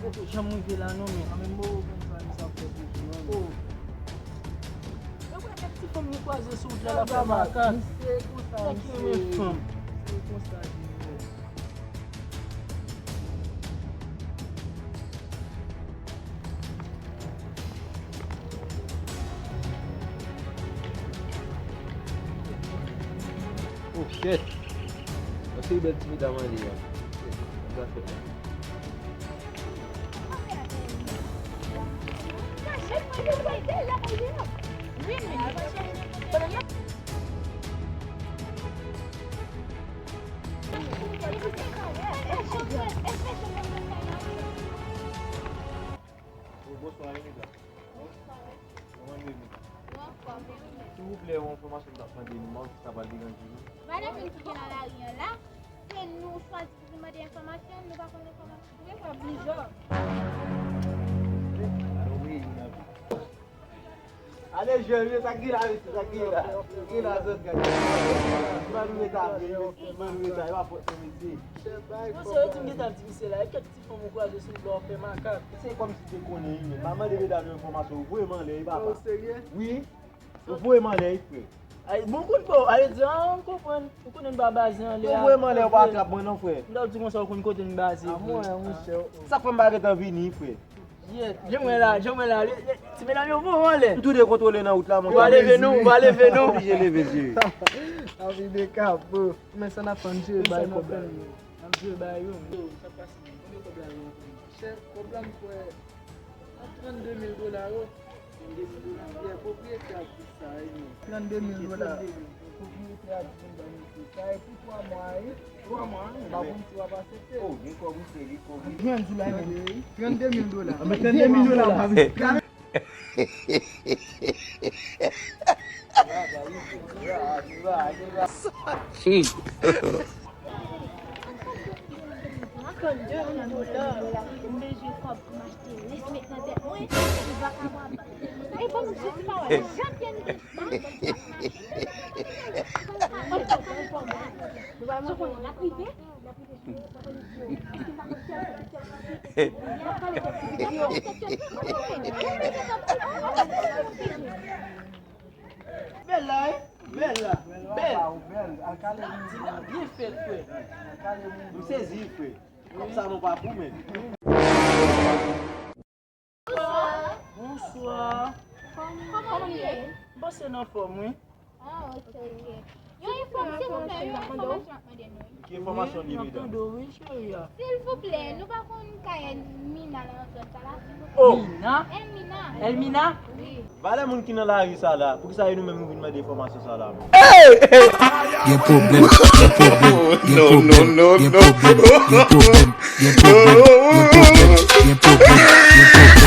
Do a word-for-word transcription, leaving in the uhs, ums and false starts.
Poko janm rive la non, men. Mwen menm, mwen konn sa misye ap fè pou ou non, men. Mwen wè kèk ti fanm nou kwaze sou wout la, l ap fè makak. Misye konsa, misye. Nèg ki renmen fanm. Misye konsa, li ye. Oh shit. Anse bèl ti medam an li an. Sa fè la. Bonswa, Renika. Kòman nou ye, medam? Silvouplè, yon enfòmasyon m t ap mande nou, m pa konn si sa pral deranje nou. Madanm ki gen nan lari an la, ke nou chwazi pou vin mande enfòmasyon, nou pa konn enfòmasyon. Gen sa plizyè. Ale, jèn, sa k gen la, mesye, sa k gen la. Sa k gen la, zòt, gade. Ban nou met a pye, mesye, ban nou met a, e pa fòt nou, mesye. Monchè, yo di m gentan di misye la, e kèk ti fanm ou kwaze sou wout la, w ap fè makak. Se kòmsi te konnen, wi, men pa mande medam yo enfòmasyon, ou voye m anlè, wi, papa. Ou serye? Wi. Ou voye m anlè, wi, frè. Ay, bon, konn pa, ale di, ah, m konprann. Ou konnen m pa baze anlè a. Ou voye m anlè, ou pa trap mwen non, frè. M t ap di konsa, ou konn kote m baze, frè. Ah, mwen, monchè. Sa fè m pa gentan vini, frè. Yè, jan mwen la, jan mwen la, le, le, ti medam yo voye w anlè. M tou dekontwole nan wout la, monchè. Ou pa leve non, ou pa leve non. Oblije leve, cheri. Anvi de kapo. Men sa n ap fè, n jere bay kòb la yo. N ap jere bay yo. Yo, sa pase, konbyen kòb la yo? Chèf, kòb la m kwè, trannde mil dola yo. Trannde mil dola. Yè, pwopriyetè a di sa, wi, men. Trannde mil dola. Pwopriyetè a di m ban misye. Sa e pou twa mwa, wi. Twa mwa, wi. M pa konn si w ap aksepte. Oh, gen kòb wi, frè, gen kòb wi. Trannde mil dola, men. Trannde mil dola. Ah, men trannde mil dola, pa vin. Trannde mil dola. M bezwen kòb pou m achte lèsmèt nan tèt mwen, epi vakabon ap. E ban m jis pawòl. Jan pye n. Nou pa manje. N ap rive. Bèl la, wi. Bèl la. Bèl. Bèl. Byen fèt, frè. M sezi, frè. Kòb sa nou pa pou, men. Bonswa. Kòman nou ye? M panse n anfòm, wi. Ah, ok, ok. Yon enfòm, silvouplè, yon enfòmasyon m ap mande nou. Ki enfòmasyon li ye, medam? Wi, m ap tande w, wi, cheri a. Silvouplè, nou pa konn kay Mina la nan zòn sa la, silvouplè? Oh! Mina? Elmina. Elmina? Wi. Valè moun ki nan lari sa la, poukisa e nou menm nou vin mande enfòmasyon sa la, menm? Gen pwoblèm, gen pwoblèm, gen pwoblèm, gen pwoblèm, gen pwoblèm, gen pwoblèm, gen pwoblèm, gen pwoblèm, gen pwoblèm.